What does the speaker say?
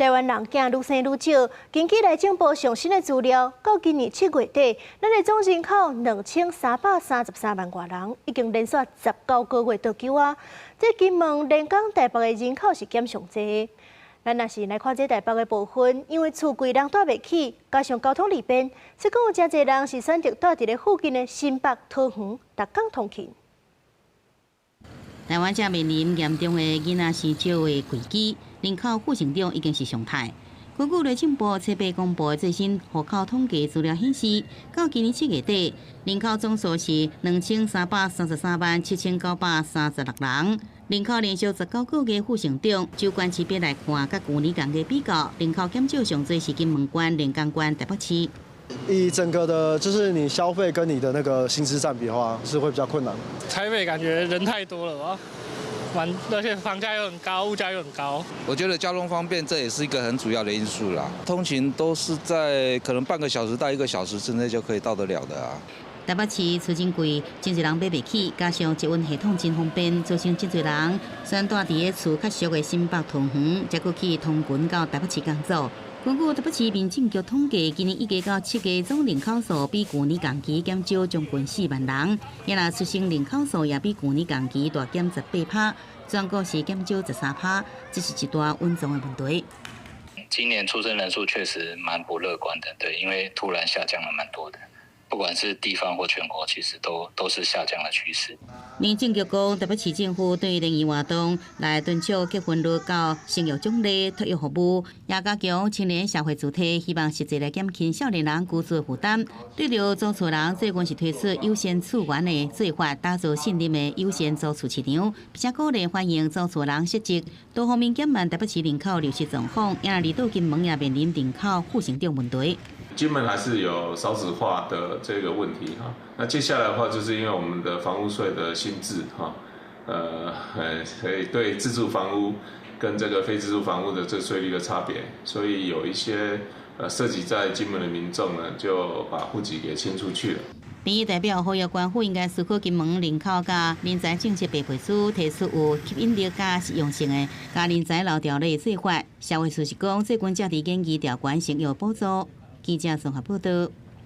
台灣人囝愈生愈少。根據內政部上新的資料，到今年7月底，咱的總人口2333萬外人，已經連續19個月倒勼啊！這金門、連江、台北的人口是減上濟。咱若是來看這台北的部分，因為厝貴人蹛袂起，加上交通利便，所以講有誠濟人是選擇蹛佇咧附近的新北、桃園，逐工通勤。台灣正面臨嚴重的囡仔生少的危機，人口負成長已經是常態。根據內政部七八公布的最新戶口統計資料顯示，到今年7月底，人口總數是233337,936人，人口連續19個月負成長。就縣市別來看，佮舊年仝個比較，人口減少上濟是金門縣、連江縣、台北市。以整個的，就是你消費跟你的那個薪資佔比的話，是會比較困難。台北感覺人太多了吧，蠻，而且房價又很高，物價又很高。我覺得交通方便，這也是一個很主要的因素啦。通勤都是在可能半個小時到一個小時之內就可以到得了的啊。台北市厝真貴，真濟人買袂起，加上捷運系統真方便，造成真濟人選蹛佇咧厝較俗的新北桃園，才閣去通勤到台北市工作。根據台北市民政局統計，今年1月到7月總人口數比舊年同期減少將近4萬人，也若出生人口數也比舊年同期大減18趴，全國是減少13趴，這是一大隱藏的問題。今年出生人數確實蠻不樂觀的，對，因為突然下降了蠻多的。不管是地方或全國，其實都是下降的趨勢。民政局講，台北市政府對聯誼活動來敦促結婚率到生育獎勵、托育服務，也加強青年社會主體，希望實際來減輕少年人居住的負擔。對著租厝人，最近是推出優先厝源的做法，打造信任的優先租厝市場，並且鼓勵歡迎租厝人設籍。多方面減慢台北市人口流失狀況，也離島金門也面臨人口負成長問題。金門還是有少子化的這個問題哈，那接下來的話，就是因為我們的房屋稅的新制哈，所以對自住房屋跟這個非自住房屋的這稅率的差別，所以有一些涉及在金門的民眾呢，就把戶籍給遷出去了。民意代表呼籲官府應該思考金門人口佮人才政策白皮書，提出有吸引力佮實用性的佮人才留條例做法。社會處是講，最近正佇研議調懸生育補助。記者綜合報道。